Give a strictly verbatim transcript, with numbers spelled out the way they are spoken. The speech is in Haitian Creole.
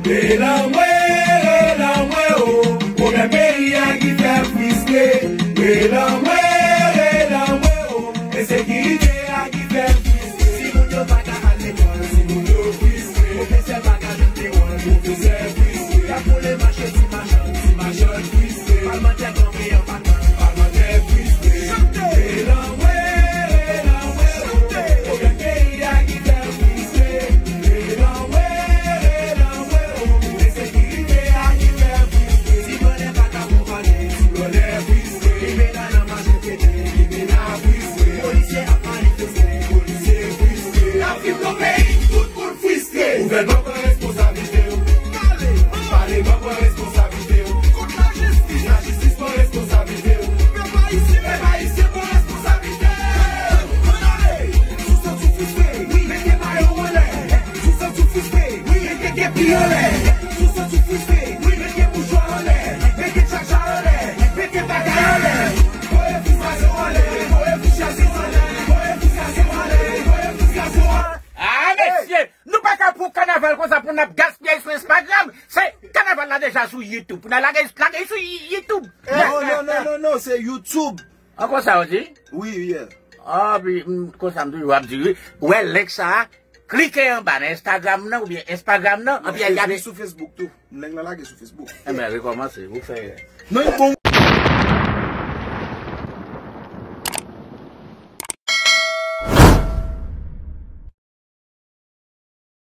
Relanmwe, relanmwe o, pwoblèm peyi a ki fè m fristre. Relanmwe, relanmwe o, ensekirite a ki fè m fristre. Timoun yo pa ka al lekòl, timoun yo fristre. Pwofesè pa ka jwenn dewòl, pwofesè fristre. Y ap boule mache ti machann, ti machann fristre. Palmantè kanpe an pa Palmantè fristre. Relanmwe, relanmwe o, pwoblèm peyi a ki fè m fristre. Relanmwe, relanmwe o, ensekirite a ki fè m fristre. Ti vòlè pa ka konpanye, ti vòlè fristre. Limena nan mache fete, limena fristre. Polisye ap manifeste, polisye fristre. N ap viv nan peyi tout moun fristre. Gouvènman pran responsablite w. Pale, pale, paleman pran responsablite w. Kont lajistis, lajistis pran responsablite w. Pèp ayisyen, pèp ayisyen pran responsablite w. Ann ale, si w santi w fristre, wi, mete mayo w anlè. Si w santi w fristre, wi, mete kepi w anlè. Si w santi w fristre, wi, mete mouchwa w anlè. Mete tchatcha w anlè. Mete bagay w anlè. Voye fristrasyon w anlè. Voye fristrasyon w anlè. Voye fristrasyon w anlè. Voye fristrasyon w anlè. Ah, mesye! Nou pa ka pran kanaval konsa pou n ap gaspiye sou Instagram. Se kanaval la deja sou YouTube. Pou n al lage, lage sou YouTube. Non, non, non, non, non, se YouTube. An konsa w di? Wi, yeah. Ah, pi, mm, konsa m toujou ap di wi. Ou wè link sa a, klike anba nan Instagram nan oubyen Instagram nan, anpi al gade. Sou Facebook tou. Link la lage sou Facebook. Enben, rekòmanse, ou fè. Non, yon bon